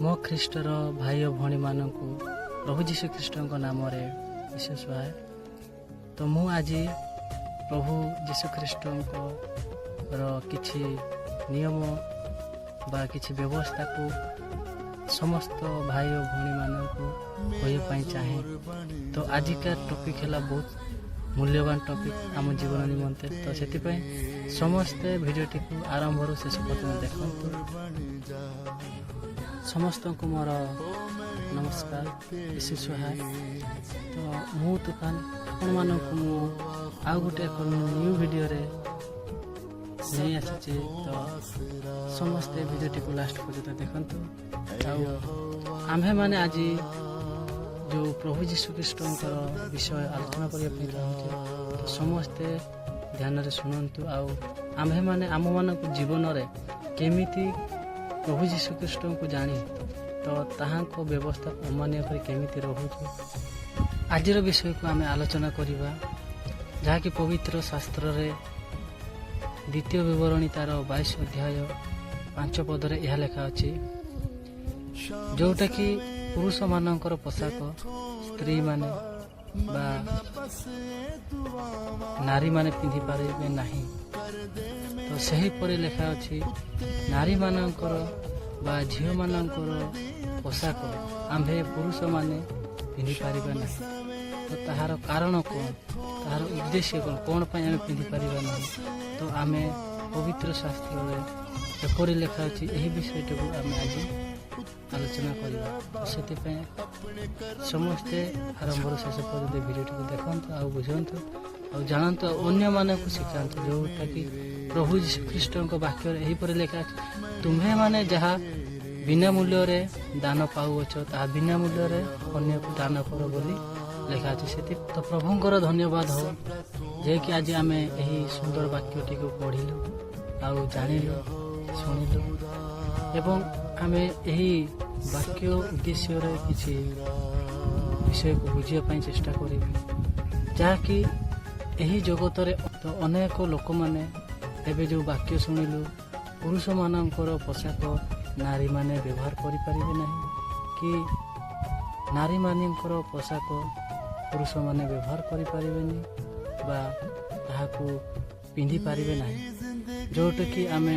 ମୋ ଖ୍ରୀଷ୍ଟର ଭାଇ ଓ ଭଉଣୀମାନଙ୍କୁ ପ୍ରଭୁ ଯୀଶୁ ଖ୍ରୀଷ୍ଟଙ୍କ ନାମରେ ଯୀଶୁ ସହାୟ। ତ ମୁଁ ଆଜି ପ୍ରଭୁ ଯୀଶୁ ଖ୍ରୀଷ୍ଟଙ୍କର କିଛି ନିୟମ ବା କିଛି ବ୍ୟବସ୍ଥାକୁ ସମସ୍ତ ଭାଇ ଓ ଭଉଣୀମାନଙ୍କୁ କହିବା ପାଇଁ ଚାହେଁ। ତ ଆଜିକା ଟପିକ୍ ହେଲା ବହୁତ ମୂଲ୍ୟବାନ ଟପିକ୍ ଆମ ଜୀବନ ନିମନ୍ତେ। ତ ସେଥିପାଇଁ ସମସ୍ତେ ଭିଡ଼ିଓଟିକୁ ଆରମ୍ଭରୁ ଶେଷ ପର୍ଯ୍ୟନ୍ତ ଦେଖନ୍ତୁ। ସମସ୍ତଙ୍କୁ ମୋର ନମସ୍କାର, ଯୀଶୁ ସହାୟ। ତ ମୁଁ ତୁଫାନ, ଆପଣମାନଙ୍କୁ ମୁଁ ଆଉ ଗୋଟେ ଏକ ନ୍ୟୁ ଭିଡ଼ିଓରେ ନେଇ ଆସିଛି। ତ ସମସ୍ତେ ଭିଡ଼ିଓଟିକୁ ଲାଷ୍ଟ ପର୍ଯ୍ୟନ୍ତ ଦେଖନ୍ତୁ। ଆଉ ଆମ୍ଭେମାନେ ଆଜି ଯେଉଁ ପ୍ରଭୁ ଯୀଶୁ ଖ୍ରୀଷ୍ଟଙ୍କର ବିଷୟ ଆଲୋଚନା କରିବା ପାଇଁ ଚାହୁଁଛେ, ତ ସମସ୍ତେ ଧ୍ୟାନରେ ଶୁଣନ୍ତୁ। ଆଉ ଆମ୍ଭେମାନେ ଆମମାନଙ୍କ ଜୀବନରେ କେମିତି ପ୍ରଭୁ ଯୀଶୁ ଖ୍ରୀଷ୍ଟଙ୍କୁ ଜାଣି ତ ତାହାଙ୍କ ବ୍ୟବସ୍ଥାକୁ ଅମାନ୍ୟ କରି କେମିତି ରହୁଛୁ, ଆଜିର ବିଷୟକୁ ଆମେ ଆଲୋଚନା କରିବା, ଯାହାକି ପବିତ୍ର ଶାସ୍ତ୍ରରେ ଦ୍ୱିତୀୟ ବିବରଣୀ ତାର 22 ଅଧ୍ୟାୟ 5 ପଦରେ ଏହା ଲେଖା ଅଛି, ଯେଉଁଟାକି ପୁରୁଷମାନଙ୍କର ପୋଷାକ ସ୍ତ୍ରୀମାନେ ବା ନାରୀମାନେ ପିନ୍ଧିପାରିବେ ନାହିଁ। ତ ସେହିପରି ଲେଖା ଅଛି, ନାରୀମାନଙ୍କର ବା ଝିଅମାନଙ୍କର ପୋଷାକ ଆମ୍ଭେ ପୁରୁଷମାନେ ପିନ୍ଧିପାରିବା ନାହିଁ। ତ ତାହାର କାରଣ କ'ଣ? ତାହାର ଉଦ୍ଦେଶ୍ୟ କ'ଣ? କ'ଣ ପାଇଁ ଆମେ ପିନ୍ଧିପାରିବା ନାହିଁ? ତ ଆମେ ପବିତ୍ର ଶାସ୍ତ୍ରରେ ଏପରି ଲେଖା ଅଛି, ଏହି ବିଷୟଟିକୁ ଆମେ ଆଜି ଆଲୋଚନା କରିବା। ତ ସେଥିପାଇଁ ସମସ୍ତେ ଆରମ୍ଭରୁ ଶେଷ ପର୍ଯ୍ୟନ୍ତ ଭିଡ଼ିଓଟିକୁ ଦେଖନ୍ତୁ ଆଉ ବୁଝନ୍ତୁ ଆଉ ଜାଣନ୍ତୁ ଆଉ ଅନ୍ୟମାନଙ୍କୁ ଶିଖାନ୍ତୁ, ଯେଉଁଟାକି ପ୍ରଭୁ ଯୀଶୁଖ୍ରୀଷ୍ଟଙ୍କ ବାକ୍ୟରେ ଏହିପରି ଲେଖା ଅଛି, "ତୁମ୍ଭେମାନେ ଯାହା ବିନା ମୂଲ୍ୟରେ ଦାନ ପାଉଅଛ, ତାହା ବିନା ମୂଲ୍ୟରେ ଅନ୍ୟକୁ ଦାନ କର" ବୋଲି ଲେଖା ଅଛି। ସେଥି ତ ପ୍ରଭୁଙ୍କର ଧନ୍ୟବାଦ ହଉ ଯେ କି ଆଜି ଆମେ ଏହି ସୁନ୍ଦର ବାକ୍ୟଟିକୁ ପଢ଼ିଲୁ ଆଉ ଜାଣିଲୁ, ଶୁଣିଲୁ ଏବଂ ଆମେ ଏହି ବାକ୍ୟ ଉଦ୍ଦେଶ୍ୟରେ କିଛି ବିଷୟକୁ ବୁଝିବା ପାଇଁ ଚେଷ୍ଟା କରିବୁ, ଯାହାକି ଏହି ଜଗତରେ ତ ଅନେକ ଲୋକମାନେ ଏବେ ଯେଉଁ ବାକ୍ୟ ଶୁଣିଲୁ, ପୁରୁଷମାନଙ୍କର ପୋଷାକ ନାରୀମାନେ ବ୍ୟବହାର କରିପାରିବେ ନାହିଁ କି ନାରୀମାନଙ୍କର ପୋଷାକ ପୁରୁଷମାନେ ବ୍ୟବହାର କରିପାରିବେନି ବା ତାହାକୁ ପିନ୍ଧିପାରିବେ ନାହିଁ, ଯେଉଁଟାକି ଆମେ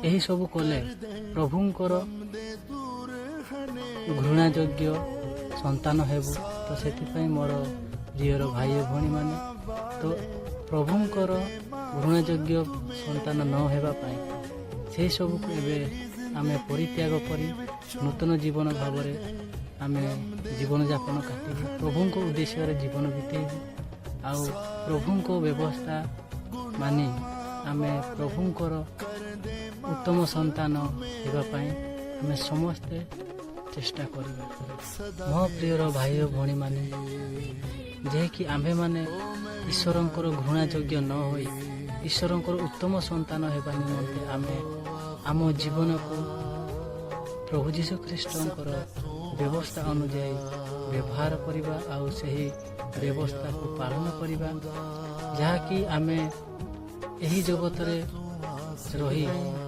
ଏହିସବୁ କଲେ ପ୍ରଭୁଙ୍କର ଘୃଣାଯୋଗ୍ୟ ସନ୍ତାନ ହେବୁ। ତ ସେଥିପାଇଁ ମୋର ପ୍ରିୟର ଭାଇ ଓ ଭଉଣୀମାନେ, ତ ପ୍ରଭୁଙ୍କର ଘୃଣାଯୋଗ୍ୟ ସନ୍ତାନ ନ ହେବା ପାଇଁ ସେହିସବୁକୁ ଏବେ ଆମେ ପରିତ୍ୟାଗ କରି ନୂତନ ଜୀବନ ଭାବରେ ଆମେ ଜୀବନଯାପନ କାଟିବୁ, ପ୍ରଭୁଙ୍କ ଉଦ୍ଦେଶ୍ୟରେ ଜୀବନ ବିତେଇବୁ ଆଉ ପ୍ରଭୁଙ୍କ ବ୍ୟବସ୍ଥା ମାନି ଆମେ ପ୍ରଭୁଙ୍କର ଉତ୍ତମ ସନ୍ତାନ ହେବା ପାଇଁ ଆମେ ସମସ୍ତେ ଚେଷ୍ଟା କରିବା। ମୋ ପ୍ରିୟର ଭାଇ ଓ ଭଉଣୀମାନେ, ଯେକି ଆମ୍ଭେମାନେ ଈଶ୍ୱରଙ୍କର ଘୃଣା ଯୋଗ୍ୟ ନ ହୋଇ ଈଶ୍ୱରଙ୍କର ଉତ୍ତମ ସନ୍ତାନ ହେବା ନିମନ୍ତେ ଆମେ ଆମ ଜୀବନକୁ ପ୍ରଭୁ ଯୀଶୁ ଖ୍ରୀଷ୍ଟଙ୍କର ବ୍ୟବସ୍ଥା ଅନୁଯାୟୀ ବ୍ୟବହାର କରିବା ଆଉ ସେହି ବ୍ୟବସ୍ଥାକୁ ପାଳନ କରିବା, ଯାହାକି ଆମେ ଏହି ଜଗତରେ ରହି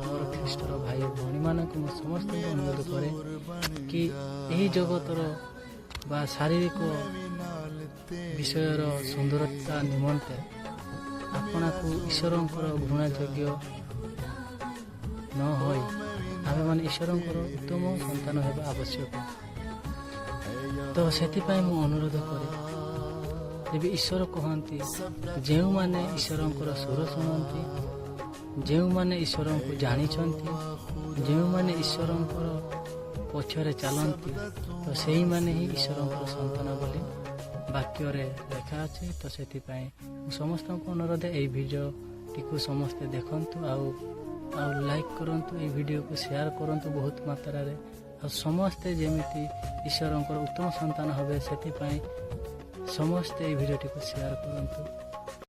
ମୋର ଖ୍ରୀଷ୍ଟର ଭାଇ ଭଉଣୀମାନଙ୍କୁ ମୁଁ ସମସ୍ତଙ୍କୁ ଅନୁରୋଧ କରେ କି ଏହି ଜଗତର ବା ଶାରୀରିକ ବିଷୟର ସୁନ୍ଦରତା ନିମନ୍ତେ ଆପଣାକୁ ଈଶ୍ୱରଙ୍କର ଘୃଣା ଯୋଗ୍ୟ ନ ହୋଇ ଆମେମାନେ ଈଶ୍ୱରଙ୍କର ଉତ୍ତମ ସନ୍ତାନ ହେବା ଆବଶ୍ୟକ। ତ ସେଥିପାଇଁ ମୁଁ ଅନୁରୋଧ କରେ, ଯେବେ ଈଶ୍ୱର କହନ୍ତି, ଯେଉଁମାନେ ଈଶ୍ୱରଙ୍କର ସ୍ୱର ଶୁଣନ୍ତି, ଯେଉଁମାନେ ଈଶ୍ୱରଙ୍କୁ ଜାଣିଛନ୍ତି, ଯେଉଁମାନେ ଈଶ୍ୱରଙ୍କର ପଛରେ ଚାଲନ୍ତି, ତ ସେଇମାନେ ହିଁ ଈଶ୍ୱରଙ୍କର ସନ୍ତାନ ବୋଲି ବାକ୍ୟରେ ଲେଖା ଅଛି। ତ ସେଥିପାଇଁ ମୁଁ ସମସ୍ତଙ୍କୁ ଅନୁରୋଧ, ଏଇ ଭିଡ଼ିଓଟିକୁ ସମସ୍ତେ ଦେଖନ୍ତୁ ଆଉ ଲାଇକ୍ କରନ୍ତୁ, ଏଇ ଭିଡ଼ିଓକୁ ସେୟାର କରନ୍ତୁ ବହୁତ ମାତ୍ରାରେ। ଆଉ ସମସ୍ତେ ଯେମିତି ଈଶ୍ୱରଙ୍କର ଉତ୍ତମ ସନ୍ତାନ ହେବେ, ସେଥିପାଇଁ ସମସ୍ତେ ଏଇ ଭିଡ଼ିଓଟିକୁ ସେୟାର କରନ୍ତୁ।